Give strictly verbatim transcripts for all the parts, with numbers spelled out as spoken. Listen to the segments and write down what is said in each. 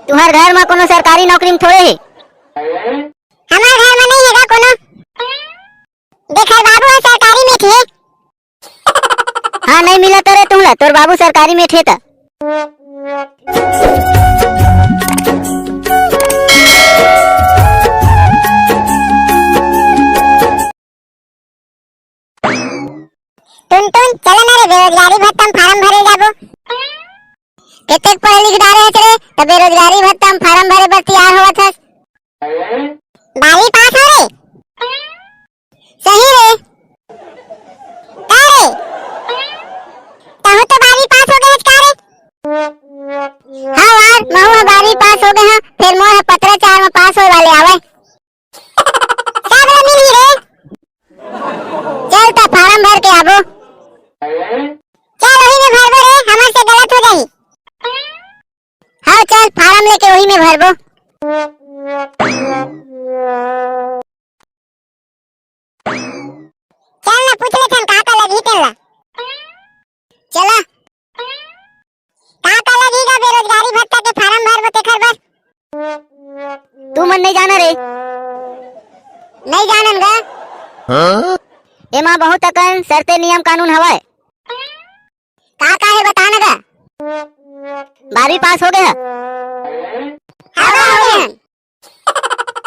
तुंहर घर म कोनो सरकारी नौकरी म थोड़े हे? हमर घर म नइ हे गा कोनो। देख, बाबू ह सरकारी में थे। हाँ, नइ मिलत रे तुंहला, तोर बाबू सरकारी में थे त। टुनटुन, चल ना रे, बेरोजगारी भत्ता म फारम भरे जाबो। केतेक पढ़े लिख डारे हस रे, त बेरोजगारी भत्ता म फारम भरे बर तियार होवत हस। बारहवीं पास हो रे? सही रे। का रे? तहूँ तो बारहवीं पास हो गे हस का रे? हाँ यार, महूँ ह बारहवीं पास हो गे हँव, फेर मोर ह पतरा चार म पास होय वाले आवय। सब ल मिलही रे। चल त फारम भर के आबो। चल ओही में भरबो रे, हमर से गलत हो जाही। हाँ चल फारम लेके ओही में भरबो। चल ना पूछ लेथन का का लगही तेन ला। चला। का का लगही गा बेरोजगारी भत्ता के फारम भरबो तेखर बर? तुमन नइ जाना रे। नइ जानन गा। एमा बहुत अकन शर्ते नियम कानून हवय। का का हे बता ना गा। बारहवीं पास हो गे ह? हाँ गा, हो गे हन।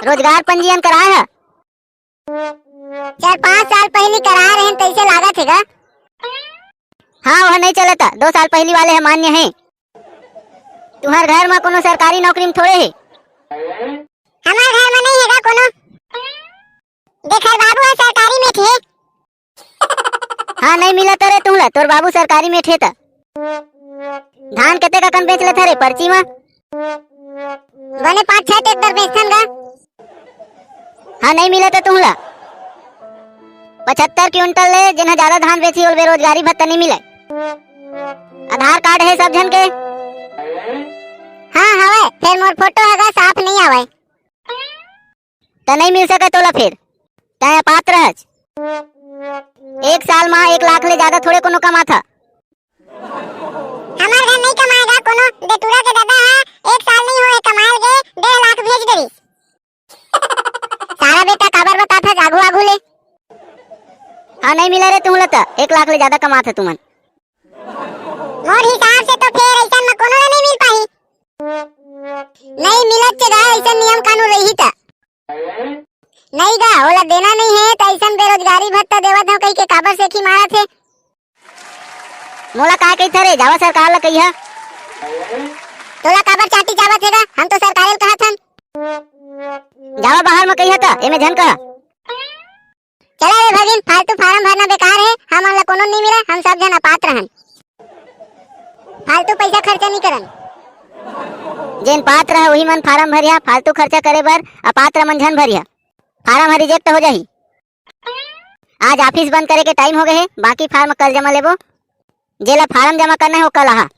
रोजगार पंजीयन कराए ह? चार पाँच साल पहिली कराए रहेन, तइसे लागत हे गा। हाँ, ओह नइ चलत, दो साल पहिली वाले ह मान्य हे। तुंहर घर म कोनो सरकारी नौकरी म थोड़े हे? हमर घर म नइ हे गा कोनो। देख, हर बाबू ह सरकारी में थे। हाँ, नइ मिलत रे तुंहला, तोर बाबू सरकारी में थे त। धान कतेक अकन बेच लेथस रे पर्ची म? बने पाँच छह ट्रैक्टर बेचथन गा। हाँ, नइ मिलत तुंहला। पचहत्तर क्विंटल ले जेन ह जादा धान बेचही, ओला बेरोजगारी भत्ता नइ मिलय। आधार कार्ड हे सब झन के? हाँ, हवय, फेर मोर फोटो ह गा साफ नइ आवय। त नइ मिल सकय तोला फेर, तैं अपात्र हच। एक साल म एक लाख ले जादा थोड़े कोनो कमाथा। हमर घर नइ कमाए गा कोनो, डेटूरा के ददा ह एक साल नइ होए कमाए ल गे डेढ़ लाख भेज डरिस। सारा बेटा काबर बताथा आघू आघू ले। हाँ, नइ मिलय रे तुंहला त, एक लाख ले जादा कमाथा तुमन। मोर हिसाब से तो फेर अइसन म कोनो ला नइ मिल पाही। नइ मिलत के गा, अइसन नियम कानून रही त। नइ गा, ओला देना नइ हे त अइसन बेरोजगारी भत्ता देवत हंव कहिके काबर सेखी मारत हे? मोला काय कहिथे रे, जावा सरकार ला कहिहा। तोला काबर चाटी चाबत हे गा, हम तो सरकारे ल कहत हन। जावा बाहर म कहिहा त, एमे झन कहा। चला रे भगिन, फालतू फारम भरना बेकार हे, हमन ला कोनो नइ मिलय, हम सब झन अपात्र हन। फालतू पइसा खर्चा नइ करन। जेन पात्र हे, उही मन फारम भरिहा, फालतू खर्चा करे बर अपात्र मन झन भरिहा। फारम ह रिजेक्ट हो जाही। आज ऑफिस बंद करे के टाइम हो गे हे, बाकी फारम कल जमा लेबो। जेला फारम जमा करना हे, वो कल आहा।